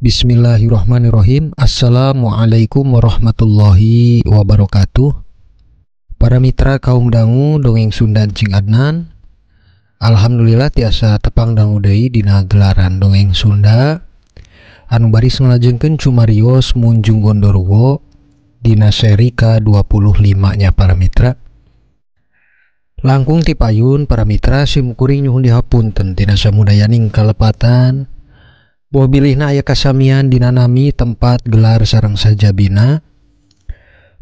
Bismillahirrahmanirrahim. Assalamualaikum warahmatullahi wabarakatuh. Para mitra kaum dangu dongeng Sunda Cing Adnan, alhamdulillah tiasa tepang dangu deui dina gelaran dongeng Sunda anu baris ngalajengkeun cumarios Munjung Gondoruwo dina seri ka-25 nya para mitra. Langkung ti payun para mitra sim kuring nyuhun dihapunten tina samudayaning kalepatan. Boh bilihna aya kasamian dina nami tempat gelar sareng sajabina.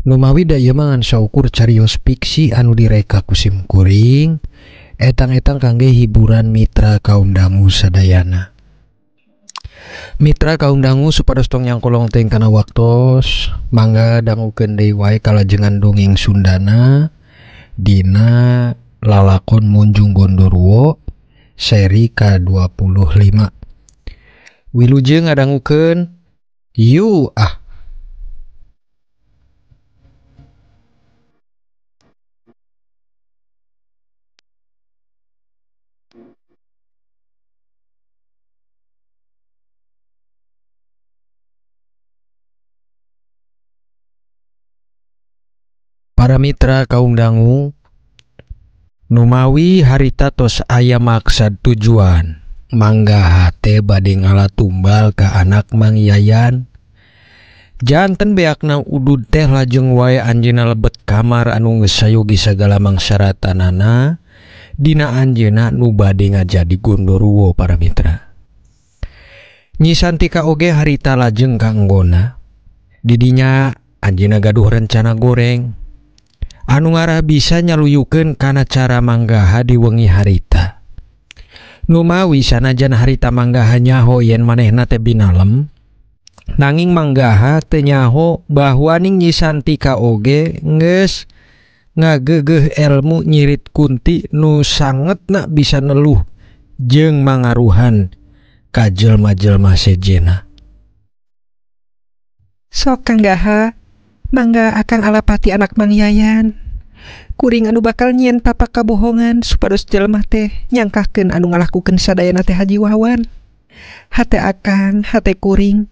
Numawi da ieu mah ngan saukur carios fiksi anu direka ku sim kuring, etang-etang kangge hiburan mitra kaum dangu sadayana. Mitra kaum dangu supados tong nyangkolong teuing kana waktos, mangga dangukeun deui wae kalajengan dongeng Sundana dina lalakon Munjung Gondoruwo seri ka-25. Wilujeng ngadangukeun yu ah. Para mitra kaum dangu, numawi harita tos aya maksad tujuan mangga hate bade ngala tumbal ka anak Mang Yayan. Janten beakna udud teh lajeng wae anjeunna lebet kamar anu geus sayogi sagala mangsaratanana dina anjeunna nu bade ngajadi gondoruwo para mitra. Nyi Santika oge harita lajeng ka enggona. Didinya anjeunna gaduh rencana goreng anu ngarah bisa nyaluyukeun kana cara manggaha di wengi harita. Numawi sanajan harita manggaha nyaho yen manehna teh binalem, nanging manggaha teu nyaho bahwa ning Nyi Santika oge geus ngageugeuh elmu nyirit kunti nu sangetna bisa neluh jeung mangaruhan ka jelma-jelma sejenna. Sok Kang Gaha, mangga akang alapati anak Mang Yayan. Kuring anu bakal nyieun tapak kabohongan supados jelema teh nyangkakeun anu ngalakukeun sadayana teh Haji Wawan. Hate akang, hate kuring,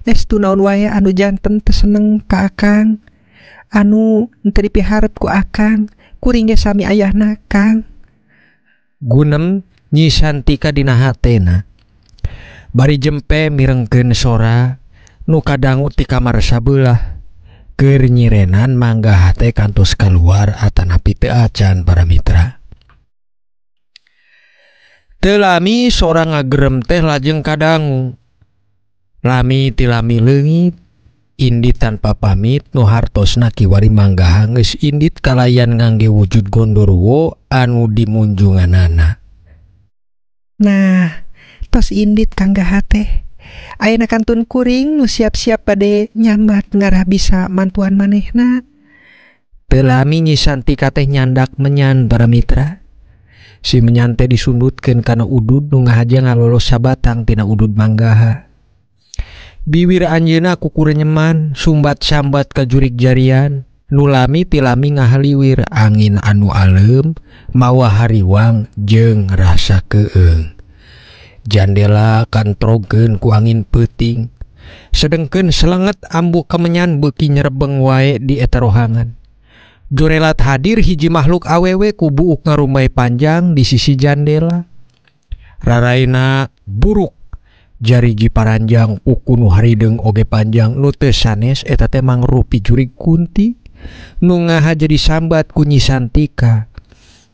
estu naon wae anu janten teu seneng ka akang, anu teu dipiharep ku akang, kuring ge sami ayahna Kang. Gunem Nyi Santika dina hatena. Bari jempe mirengkeun sora nu kadangu ti kamar sabelah. Keur nyirenan mangga hate kantos kaluar atanapi teu acan para mitra. Teu lami sora ngagerem teh lajeng kadangu. Lami ti lami leungit, indit tanpa pamit nu hartosna kiwari manggaha geus indit kalayan ngangge wujud gondoruwo anu dimunjunganana. Nah, tos indit Kang Gaha teh. Ayeuna kantun kuring nu siap-siap bade nyambat ngarah bisa mantuan manehna. Teu lami Nyi Santika teh nyandak menyan para mitra. Si menyan teh disundutkeun kana udud nu ngahaja ngalolos sabatang tina udud manggaha. Biwir anjeunna kukurenyeman, sumbat-sambat ka jurig jarian, nu lami ti lami ngahaliwir angin anu aleum mawa hariwang jeung rasa keung. Jandela kantrogeun ku angin peuting, sedengkeun selenget ambu kemenyan beuki nyerebeng wae di eta rohangan. Jorelat hadir hiji makhluk awewe ku buuk ngarumbai panjang di sisi jandela. Raraina buruk, jariji paranjang uku nu harideung oge panjang nu teu sanes eta teh mangrupi jurig kunti nu ngaha jadi sambat ku Nyi Santika.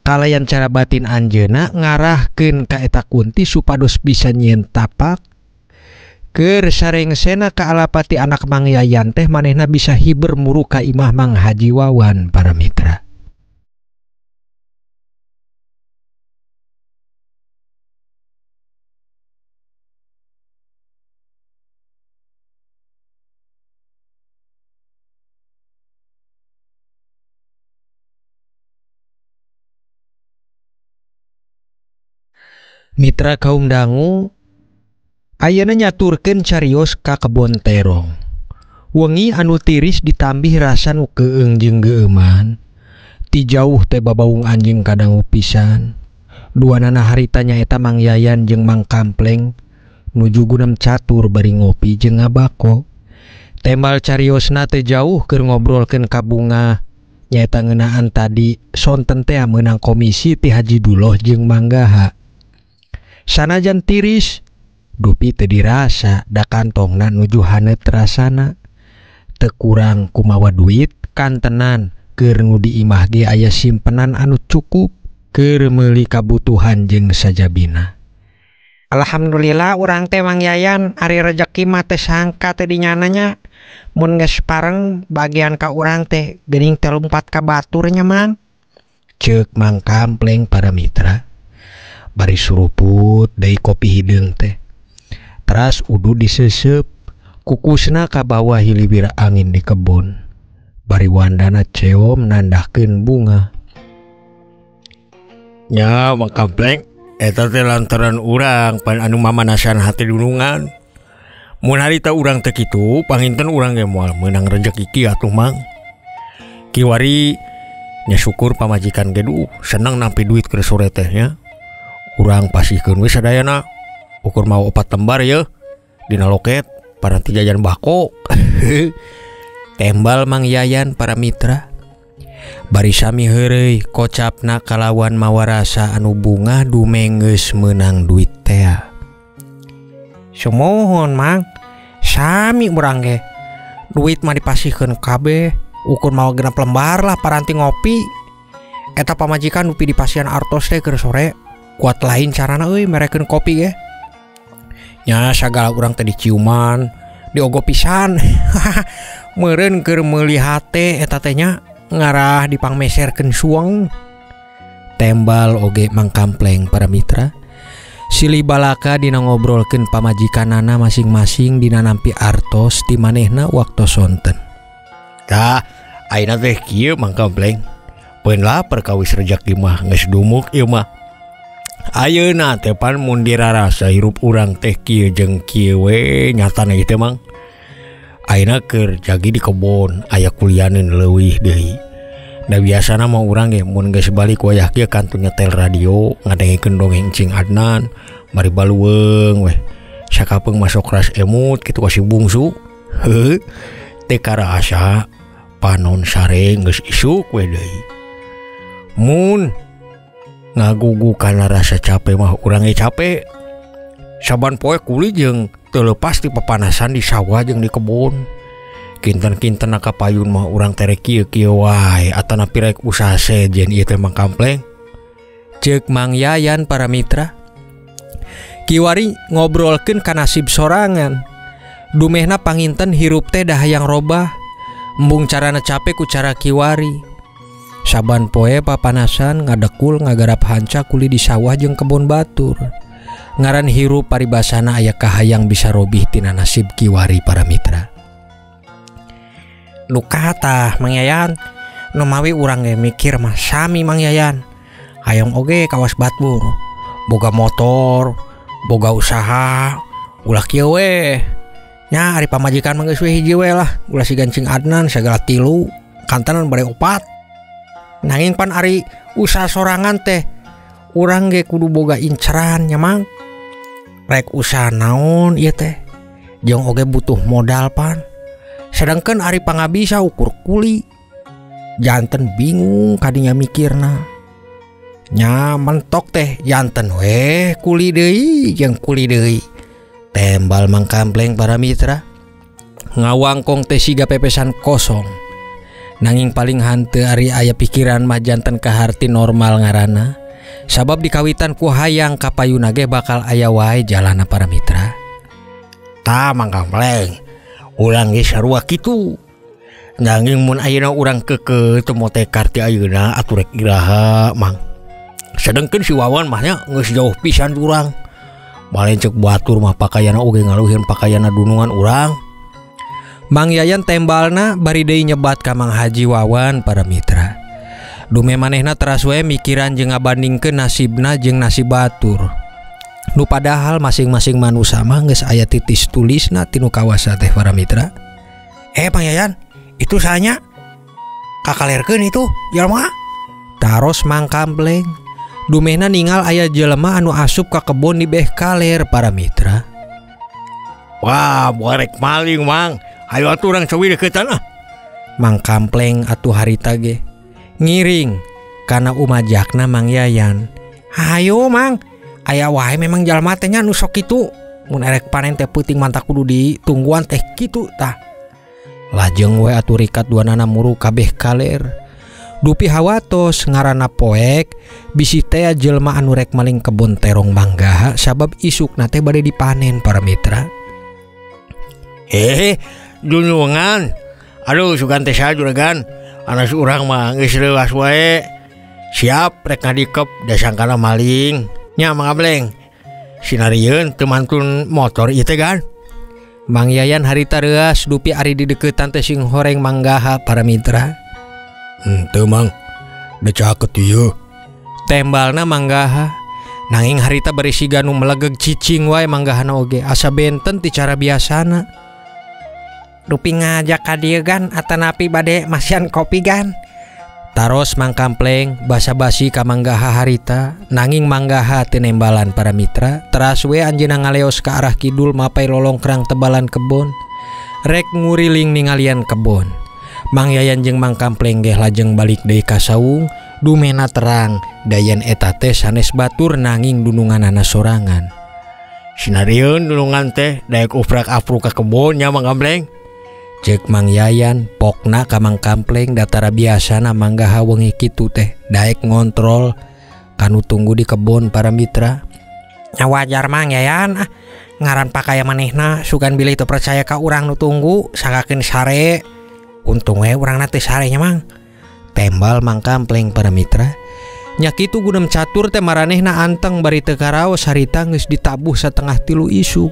Kalayan cara batin anjeunna ngarahkeun ka eta kunti supados bisa nyieun tapak keur sarengsena ka alapati anak Mang Yayan teh manehna bisa hiber muru ka imah Mang Haji Wawan para mitra. Mitra kaum dangu ayeuna nyaturkeun carios ka kebon terong. Wengi anu tiris ditambih rasa nu keung jeung geueuman. Ti jauh teh babaung anjing kadangu pisan. Duanana harita nyaeta Mang Yayan jeung Mang Kampleng Nuju gunam catur bari ngopi jeung ngabako. Tembal cariosna teh jauh keur ngobrolkeun ka bunga nyaeta ngeunaan tadi sonten teh meunang komisi ti Haji Duloh jeung Manggaha. Sanajan tiris dupi teu dirasa da kantongna nuju haneut rasana. Teu kurang kumawa duit kantenan keur nu di imah ge aya simpenan anu cukup keur meuli kabutuhan jeung sajabina. Alhamdulillah urang teh Mang Yayan ari rejeki mah teh sangka teh dinyana nya. Mun geus pareng bagian ka urang teh geuning teh lumpat ka batur nya Mang. Ceuk Mang Kampleng para mitra. Bari suruput deui kopi hideung teh. Teras udu diseseup kukusna ka bawah hiliwir angin di kebon. Bari wandana ceom nandahkeun bunga. Nya Mang Kampleng eta teh lantaran urang pan anu mamanasan hati dunungan. Mun harita urang teh kitu panginten urang ge moal meunang rejeki kieu atuh Mang. Kiwari nya syukur pamajikan ge duh seneng nampi duit keur sore teh nya. Urang pasihkeun we sadayana ukur mau 4 lembar ye dina loket paranti jajan bako. Tembal Mang Yayan para mitra. Bari sami heureuy kocapna kalawan mawarasa anu bungah dume geus meunang duit tea. Sumuhun Mang, sami urang ge. Duit mah dipasihkeun kabeh, ukur mawa 6 lembar lah paranti ngopi. Eta pamajikan dupi dipasihan artos teh keur sore, kuat lain carana euy merekeun kopi ge. Nya sagala urang teh diciuman, diogo pisan. Meureun keur meuli hate eta teh nya ngarah dipangmeserkeun suang. Tembal oge Mang Kampleng para mitra. Silih balaka dina ngobrolkeun pamajikanana masing-masing dina nampi artos ti manehna waktu sonten. Tah, ayeuna teh kieu Mang Kampleng. Peun lapar kawis rejeki mah geus dumuk ieu mah. Ayeuna teh pan mun dirarasa hirup urang teh kieu jeung kieu we nyatana ieu teh Mang. Ayeuna keur jagi di kebon aya kulianeun leuwih deui. Da biasana mah urang ge mun geus balik wayah kieu kantun nyetel radio ngadengekeun dongeng Cing Adnan bari baluweung weh. Sakapeung masuk keras emut kitu ka si bungsu. Heuh. Teu karasa panon sare geus isuk we deui. Mun ngagugu kana rasa capek mah urang ge capek. Saban poe kuli jeung teu leupas ti papanasan di sawah jeung di kebon. Kinten-kinten ka payun mah urang tere kieu-kieu wae atanapi rek usaha sejen ieu teh Mang Kampleng. Ceuk Mang Yayan para mitra. Kiwari ngobrolkeun ka nasib sorangan. Dumehna panginten hirup teh dah hayang robah. Embung carana capek ku cara kiwari. Saban poe papanasan ngadekul ngagarap hanca kuli di sawah jeung kebon batur. Ngaran hirup paribasana aya kahayang bisa robih tina nasib kiwari para mitra. Nu katah Mang Yayan, nu mawi urang ge mikir mah sami Mang Yayan. Hayang oge kawas batur, boga motor, boga usaha, ulah kieu we. Nya ari pamajikan mah geus we hiji we lah, ulah sigan Cing Adnan sagala 3, kantenan bare 4. Nanging pan ari usaha sorangan teh urang ge kudu boga inceran nya Mang. Rek usaha naon ieu teh? Jeung oge butuh modal pan. Sedangkan ari pangabisa ukur kuli. Janten bingung kadinya mikirna. Nya mentok teh janten weh kuli deui jeung kuli deui. Tembal Mang Kampleng para mitra. Ngawangkong teh siga pepesan kosong. Nanging paling hanteu ari aya pikiran mah janten kaharti normal ngaranna. Sabab dikawitan ku hayang kapayuna ge bakal aya wae jalana para mitra. Tah Mang Kampleng, urang ge sarua kitu. Nanging mun ayeuna urang keukeuh teu mote karti ayeuna atuh rek iraha Mang. Sedengkeun si Wawan mah nya geus jauh pisan urang. Balen ceuk batur mah pakaianna oge ngaluhin pakaianna dunungan urang. Mang Yayan tembalna bari deui nyebat ka Mang Haji Wawan para mitra. Dume manehna teras we mikiran jeung ngabandingkeun nasibna jeung nasib batur. Nu padahal masing-masing manusa mah geus aya titis tulisna tinu kawasa teh para mitra. Mang Yayan, itu sanya kakalerkeun itu jelema. Taros Mang Kampleng. Dumehna ningal aya jelema anu asup ka kebon di beh kaler para mitra. Wah, borek maling Mang. Ayo atuh urang cobi deukeutan ah. Mang Kampleng atuh harita ge ngiring kana umajakna Mang Yayan. Hayo Mang, aya wae memang jalma teh nya nu sok kitu. Mun erek panen teh peuting mantak kudu ditungguan teh kitu tah. Lajeng we atuh rikat duanana muru kabeh kaler. Dupi hawatos ngaranna poek bisi teh jelema anu rek maling kebon terong Manggaha sabab isukna teh bade dipanen para mitra. Dunungan. Aduh sugan teh saha juragan. Anas urang mah geus leuas wae. Siap rek ngadikep da sangkana maling. Nya Mang Ableng. Sinarieun teu mantun motor ieu teh gan. Mang Yayan harita reuas dupi ari di deuketan teh sing horeng Manggaha para mitra. Henteu Mang. Da caket ieu. Tembalna Manggaha. Nanging harita bari siga nu melegeg cicing wae Manggahana oge asa benten ti cara biasana. Dupi ngajak ka dieu gan atanapi bade masian kopi gan. Taros Mang Kampleng basa-basi ka Manggaha harita nanging Manggaha teu nembalan para mitra. Teras we anjeunna ngaleos ka arah kidul mapai lolongkrang tebalan kebon. Rek nguriling ningalian kebon. Mang Yayan jeung Mang Kampleng geh lajeng balik deui ka saung. Dumena terang dayan eta teh sanes batur nanging dununganana sorangan. Sinarieun dunungan teh daek uprak-apruk ka kebon nya Mang Kampleng. Cek Mang Yayan pokna ka Mang Kampleng datara biasana Manggaha wengi kitu teh daek ngontrol kanu tunggu di kebon para mitra. Nya wajar Mang Yayan ah ngaran pakaya manehna sugan bilih teu percaya ka urang nu tunggu sangkakeun sare. Untung we urangna teh sare nya Mang. Tembal Mang Kampleng para mitra. Nya kitu gunem catur teh maranehna anteng bari teu karaos harita geus ditabuh 2:30 isuk.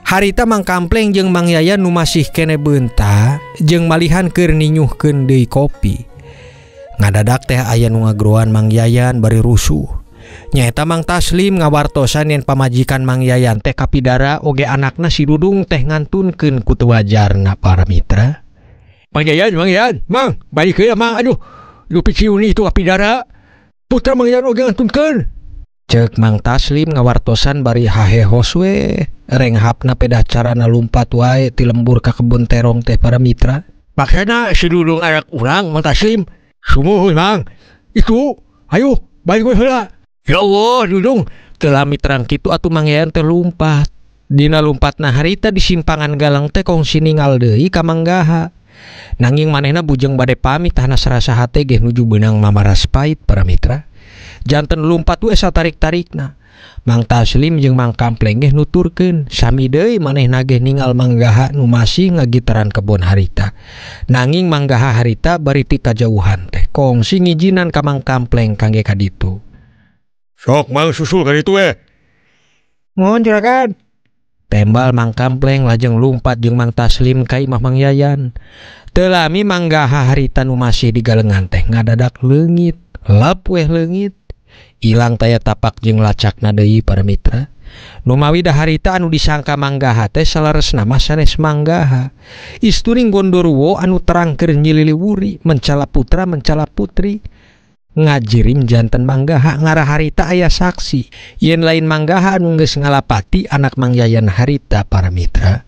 Harita Mang Kampleng jeung Mang Yayan nu masih kene beunta jeung malihan keur ninyuhkeun deui kopi. Ngadadak teh aya nu ngagroan Mang Yayan bari rusuh. Nyaeta Mang Taslim ngawartosan yen pamajikan Mang Yayan teh kapidara oge anakna si Dudung teh ngantunkeun ku teu wajarna para mitra. Mang Yayan, Mang Yayan, Mang, balik heula Mang, aduh, lupi ciuni itu kapidara. Putra Mang Yayan oge ngantunkeun. Cek Mang Taslim ngawartosan bari hahehos we. Renghapna pedah carana lumpat wae ti lembur ka kebun terong teh para mitra. Maksana si Dudung anak urang Mang Taslim. Sumuhun Mang. Itu, ayo balik we heula. Ya Allah, Dudung. Teu lami terang kitu atuh Mang Yayan teh lumpat. Dina lumpatna harita di simpangan galang teh kongsi ningal deui ka Manggaha. Nanging manehna bujeng bade pamit tahna sarasa hate geh nuju beunang mamaras pait para mitra. Janten lumpat we satarik-tarikna. Mang Taslim jeung Mang Kampleng geh nuturkeun sami deui manehna geh ningal Manggaha nu masih ngagitaran kebon harita. Nanging Manggaha harita bari ti kajauhan teh kongsi ngijinan ka Mang Kampleng kangge ka ditu. Sok Mang susul ka ditu we. Mohon juragan. Tembal Mang Kampleng lajeng lumpat jeung Mang Taslim ka imah Mang Yayan. Teu lami Manggaha harita nu masih di galengan teh ngadadak leungit, lep weh leungit. Ilang taya tapak jeung lacakna deui para mitra. Numawi da harita anu disangka Manggaha teh saleresna mah sanes Manggaha. Istuning gondoruwo anu terang keur nyililiwuri, mencala putra mencala putri. Ngajirim janten Manggaha ngarah harita aya saksi. Yen lain Manggaha anu geus ngalapati anak Mang Yayan harita para mitra.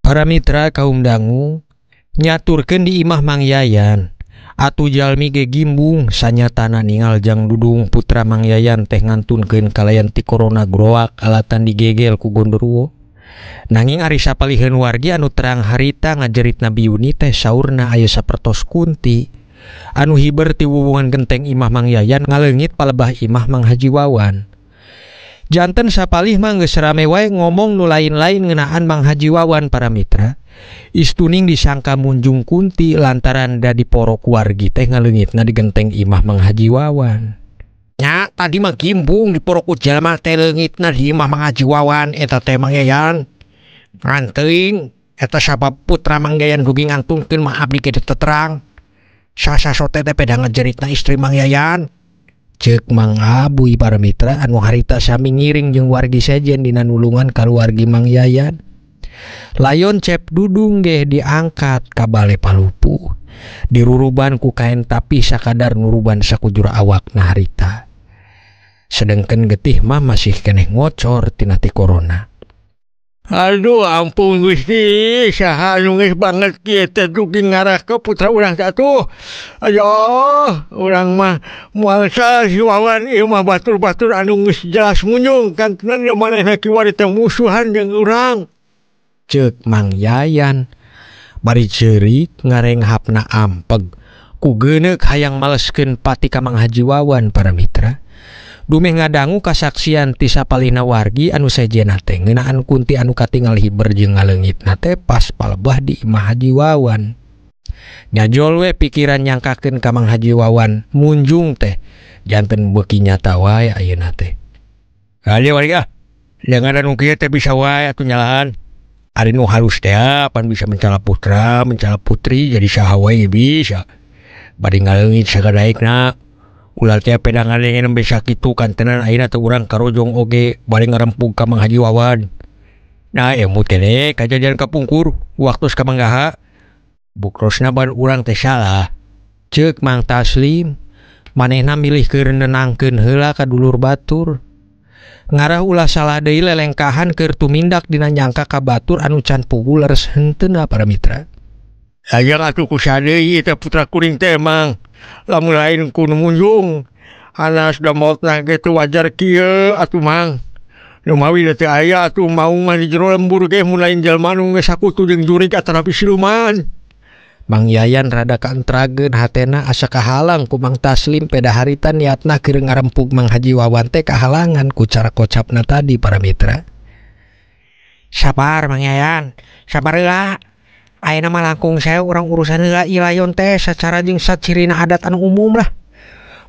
Para mitra kaum dangu nyaturkeun di imah Mang Yayan. Atuh jalmi ge gimbung sanyatana ningal jang Dudung putra Mang Yayan teh ngantunkeun kalayan ti corona groak alatan digegel ku gondoruwo. Nanging ari sapaliheun wargi anu terang harita ngajerit Nabi Yuni teh saurna aya sapertos kunti. Anu hiber ti wuwungan genteng imah Mang Yayan ngaleungit palebah imah Mang Haji Wawan. Janten sapalih mah geus rame wae ngomong nu lain-lain ngeunaan Mang Haji Wawan para mitra. Istuning disangka munjung kunti lantaran da diporok wargi teh ngaleungitna di genteng imah Mang Haji Wawan. Nya tadi mah gimbung diporok ku jalma teh leungitna di imah Mang Haji Wawan eta teh Mang Yayan. Ngan teuing eta sabab putra Mang Yayan dugi ngantunkeun mah abdi ge teu terang. Sasa sote teh peda ngajeritna istri Mang Yayan. Cek Mang Abuy para mitra anu harita sami ngiring jeung wargi sejen dina nulungan kaluargi Mang Yayan. Layon Cep Dudung ge diangkat ka bale Palupuh. Diruruban ku kain tapi sakadar nuruban sakujur awakna harita. Sedengkeun getih mah masih keneh ngocor tina ti corona. Aduh ampun Gusti, saha anu geus banget kieu teh dugi ngarah ke putra urang teh atuh. Aduh, urang mah moal si Wawan ieu mah batur-batur anu geus jelas munjung kantenan ieu manehna kiwari teh musuhan jeung urang. Ceuk Mang Yayan bari ceurik ngarenghapna ampeg ku geuneuk hayang maleskeun pati ka Mang Haji Wawan para mitra. Dumeh ngadangu kasaksian ti sapalihna wargi anu sejenna teh ngeunaan kunti anu katingal hiber jeung ngaleungitna teh pas palebah di imah Haji Wawan. Nyajol we pikiran nyangkakeun ka Mang Haji Wawan munjung teh janten beuki nyata wae ayeuna teh. Kali wargi ah, jangan anu kieu teh bisa wae atuh nyalahan. Ari nu halus teh pan bisa mencala putra, mencala putri jadi saha wae bisa. Bari ngaleungit sagadaekna. Ulah teh pedangan yang nembe sakitu kantenan ayeuna teh urang karojong oge bari ngarempug ka Mang Haji Wawan. Nah emut keneh kajadian kapungkur waktu ka Manggaha. Bukrosna ban urang teh salah. Ceuk Mang Taslim manehna milih keur nenangkeun heula ka dulur batur. Ngarah ulah salah deui lelengkahan keur tumindak dina nyangka ka batur anu can puguh leres henteuna para mitra. Hayang atuh kusaha deui teh putra kuring teh Mang. Lamun lain ku nu munjung anas da maotna ge teu wajar kieu atuh Mang. Nu mawi da teu aya atuh maung mah di jero lembur ge mun lain jelema nu geus sakutu jeung jurig atanapi siluman. Mang Yayan rada kaentrageun hatena asa kahalang ku Mang Taslim peda harita niatna keur ngarempug Mang Haji Wawan teh kahalangan ku cara kocapna tadi para mitra. Sabar Mang Yayan, sabar heula. Ayeuna mah langkung saya urang urusan heula ieu layon teh sacara jeung sacirina adat anu umum lah.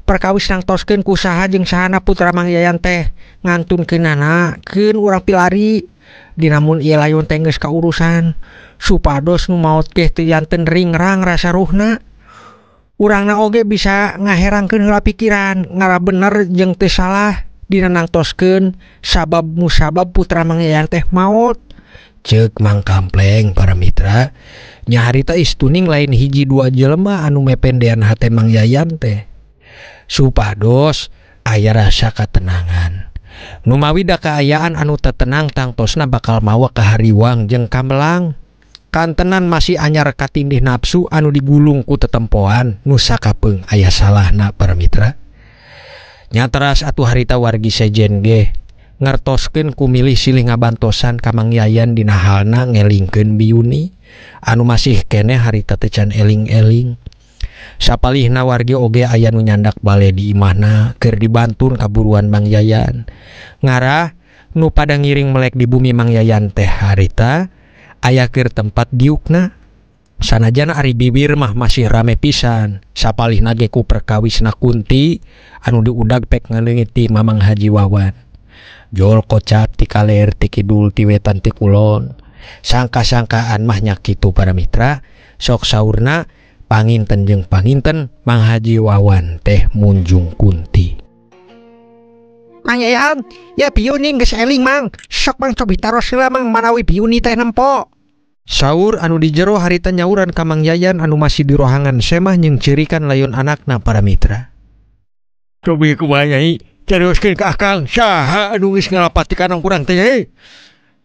Perkawis nangtoskeun ku saha jeung sahana putra Mang Yayan teh ngantunkeunana keun urang pilari. Dinamun ieu layon teh geus kaurusan supados nu maot ge teu janten ringrang rasa ruhna. Urangna oge bisa ngaherangkeun heula pikiran ngara bener jeung teu salah dina nangtoskeun sabab musabab putra Mang Yayan teh maot. Ceuk Mang Kampleng para mitra nya harita istuning lain hiji dua jelema anu mependean hate Mang Yayan teh supados aya rasa katenangan. Numawi da kaayaan anu tetenang tangtosna bakal mawa kahariwang jeung kamelang. Kantenan masih anyar katindih nafsu anu digulung ku tetempoan nu sakapeung aya salahna para mitra. Nya teras atuh harita wargi sejen ge ngertoskeun ku milih silih ngabantosan ka Mang Yayan dina halna ngelingkeun Biyuni anu masih keneh harita teh can eling-eling. Sapalihna wargi oge aya nu nyandak bale di imahna keur dibantun kaburuan Mang Yayan. Ngarah nu pada ngiring melek di bumi Mang Yayan teh harita aya keur tempat diukna. Sanajan ari bibir mah masih rame pisan. Sapalihna ge ku perkawisna kunti anu diudag pek ngaleungit ti Mamang Haji Wawan. Jol kocap ti kaler ti kidul ti wetan ti kulon. Sangka-sangkaan mah nya kitu para mitra. Sok saurna panginten jeung panginten Mang Haji Wawan teh munjung kunti. Mang Yayan, ya Biyuni geus eling Mang. Sok Mang cobi taros heula Mang manawi Biyuni teh nempo. Saur anu di jero harita nyauran ka Mang Yayan anu masih di rohangan semah jeung cirikan layon anakna para mitra. Cobi kumaha nyai? Carioskeun ka akang saha anu geus ngalapati kana urang teh nyai?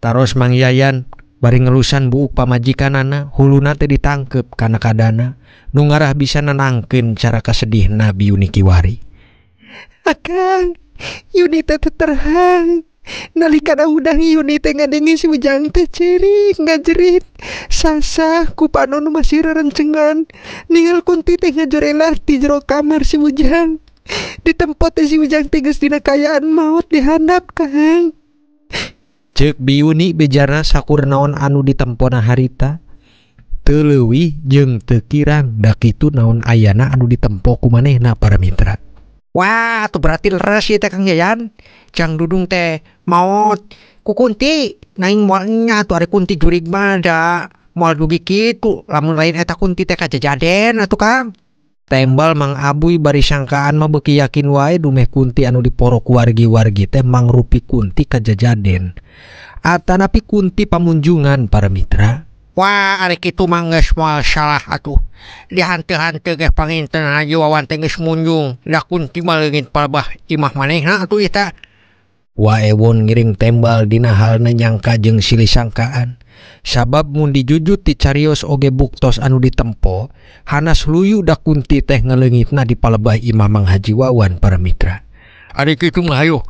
Taros Mang Yayan bari ngelusan buuk pamajikanana huluna teh ditangkep kana kadana nu ngarah bisa nenangkeun cara kasedihna Biyuni kiwari. Akang, Yuni teh terhang. Nalika udang Yuni teh ngadenge si Ujang teh ceurik ngajerit. Sasah ku panon masih rerencengan ningal kunti teh ngajorelah di jero kamar si Ujang. Di tempat teh si Ujang teh geus dina kaayaan maot dihandap Kang. Ceuk Biyuni bejarna sakur naon anu ditempona harita teu leuwih jeung teu kirang da kitu naon ayana anu ditempo ku manehna para mitra. Wah, tuh berarti leres ieu teh Kang Yayan. Jang Dudung teh maot ku kunti, naing moal nya atuh ari kunti jurig mah da moal dugi kitu. Lamun lain eta kunti teh kajajaden atuh Kang. Tembal Mang Abuy bari sangkaan mah beuki yakin wae dumeh kunti anu diporok wargi-wargi teh mangrupi kunti kajajaden. Atanapi kunti pamunjungan para mitra. Wah, ari kitu mah geus moal salah atuh. Dihanteu-hanteu ge panginten Haji Wawan teh geus munjung. Da kunti mah leungit palebah imah manehna atuh eta. Wa Ewon ngiring tembal dina halna nyangka jeung silih sangkaan. Sabab mun dijujut ti carios oge buktos anu ditempo, hanas luyu da kunti teh ngaleungitna di palebah imah Mang Haji Wawan para mitra. Ari kitu mah hayu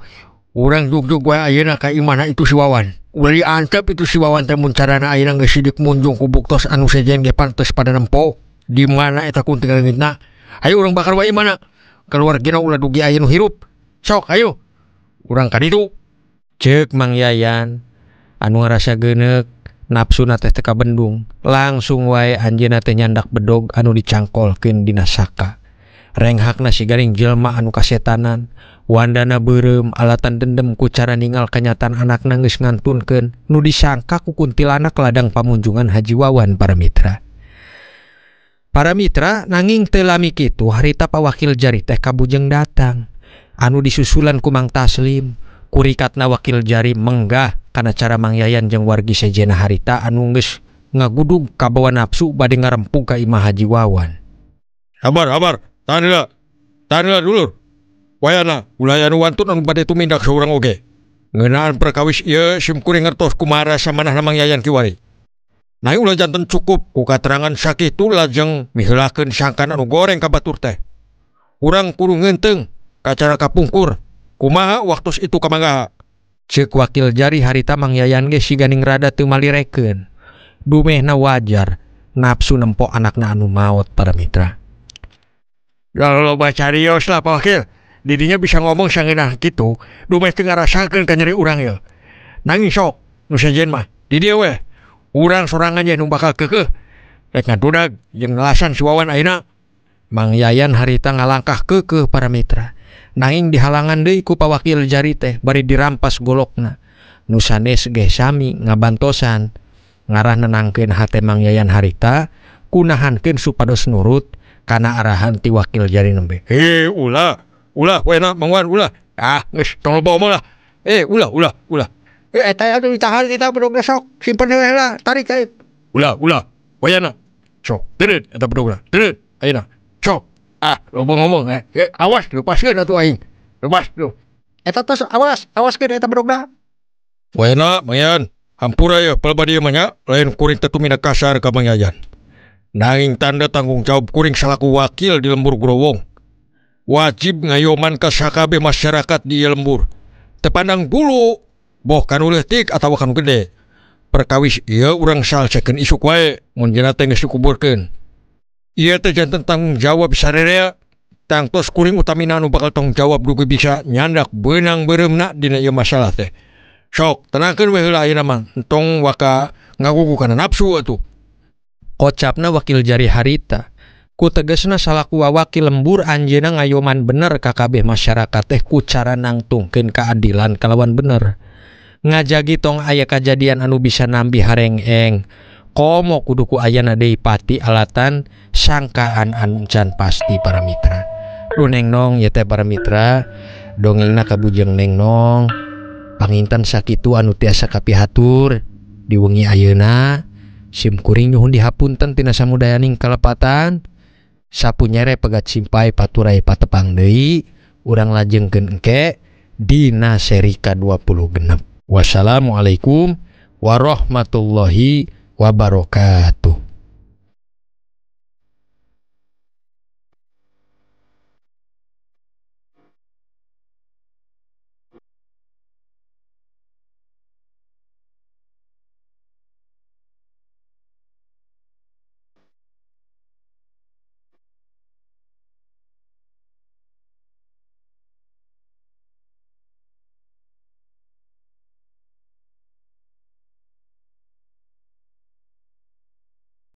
urang jugjug wae ayeuna ka imahna itu si Wawan. Ulah diantep itu si Wawan teh mun carana ayeuna geus sidik munjung ku buktos anu sejen ge pantes pada nempo. Di mana eta kunti ngaleungitna? Hayu urang bakar wae imahna. Keluargina ulah dugi aya nu hirup. Sok hayu. Urang ka ditu. Ceuk Mang Yayan anu ngarasa geuneuk nafsuna teh teu kabendung. Langsung wae anjeunna teh nyandak bedog anu dicangkolkeun dina saka. Renghakna si garing jelma anu kasetanan, wandana beureum alatan dendem ku cara ningal kenyataan anakna geus ngantunkeun nu disangka ku kuntilanak ladang pamunjungan Haji Wawan para mitra. Para mitra nanging teu lami kitu harita pawakil jari teh kabujeng datang anu disusulan ku Mang Taslim. Kurikatna wakil jari menggah kana cara Mang Yayan jeung wargi sejena harita anu geus ngagudug kabawa nafsu bade ngarempug ka imah Haji Wawan. Sabar, sabar. Tahan heula. Tahan heula dulur. Wayana ulah anu wantun anu bade tumindak saurang oge. Ngeunaan perkawis ieu sim kuring ngertos kumaha rasa manahna Mang Yayan kiwari. Nanging ulah janten cukup ku katerangan sakitu lajeng miheulakeun sangkan anu goreng ka batur teh. Urang kudu ngeunteung ka cara kapungkur. Kumaha waktos itu ka manggaha? Ceuk wakil jari harita Mang Yayan ge siganing rada teu malirekeun. Dumehna wajar nafsu nempo anakna anu maot para mitra. Loba carios lah Pak Wakil. Didinya bisa ngomong sangeunah kitu, dumeh teu ngarasakeun ka nyeri urang ieu. Nanging sok nu sejen mah di dieu we. Urang sorangan ye nu bakal keukeuh. Rek ngadudag jeung ngelasan si Wawan ayeuna. Mang Yayan harita ngalangkah keukeuh para mitra. Nanging dihalangan deui ku pawakil jari teh bari dirampas golokna. Nu sanes ge sami ngabantosan. Ngarah nenangkeun hate Mang Yayan harita kunahankeun supados nurut kana arahan ti wakil jari nembe. Hei, ulah, ulah, wena Mang Wan, ulah. Ah, geus tong loba omong lah. Ulah, ulah, ulah. Eta atuh ditahan kita bedogna sok, simpen heula lah, tarik ae. Ulah, ulah, wayana. Sok, teureut eta bedogna, teureut ayeuna. Sok. Ah, loba ngomong awas lepaskeun atuh aing. Lepas tuh. Eta tos awas, awaskeun eta bedogna. Wayana, Mang Yayan, hampura ye palebah dieu mah nya, lain kuring teh tumindak kasar ka Mang Yayan. Nanging tanda tanggung jawab kuring salaku wakil di lembur Growong. Wajib ngayoman ka sakabeh masyarakat di ieu lembur. Teu pandang bulu, boh kanu leutik atawa kanu gede. Perkawis ieu urang salsekeun isuk wae mun dina teh geus dikuburkeun. Ieu teh janten tanggung jawab sarerea. Tangtos kuring utamina anu bakal tanggung jawab dugi bisa nyandak beunang beureumna dina ieu masalah teh. Sok, tenangkeun we heula ayeuna mah, entong waka ngagugu kana nafsu atuh. Kocapna wakil jari harita. Ku tegesna salaku wawakil lembur anjeunna ngayoman bener ka kabeh masyarakat teh ku cara nangtungkeun keadilan kalawan bener. Ngajagi tong aya kajadian anu bisa nambi harengeng. Komo kudu ku ayana deui pati alatan sangkaan anu can pasti para mitra. Duh neng nong ye teh para mitra, dongengna kabujeng neng nong. Panginten sakitu anu tiasa kapihatur di wengi ayeuna. Sim kuring nyuhun dihapunten tina samudayaning kalepatan. Sapu nyere pegat simpai paturai patepang deui, urang lajengkeun engke dina seri ka-26. Wassalamualaikum warahmatullahi wabarakatuh.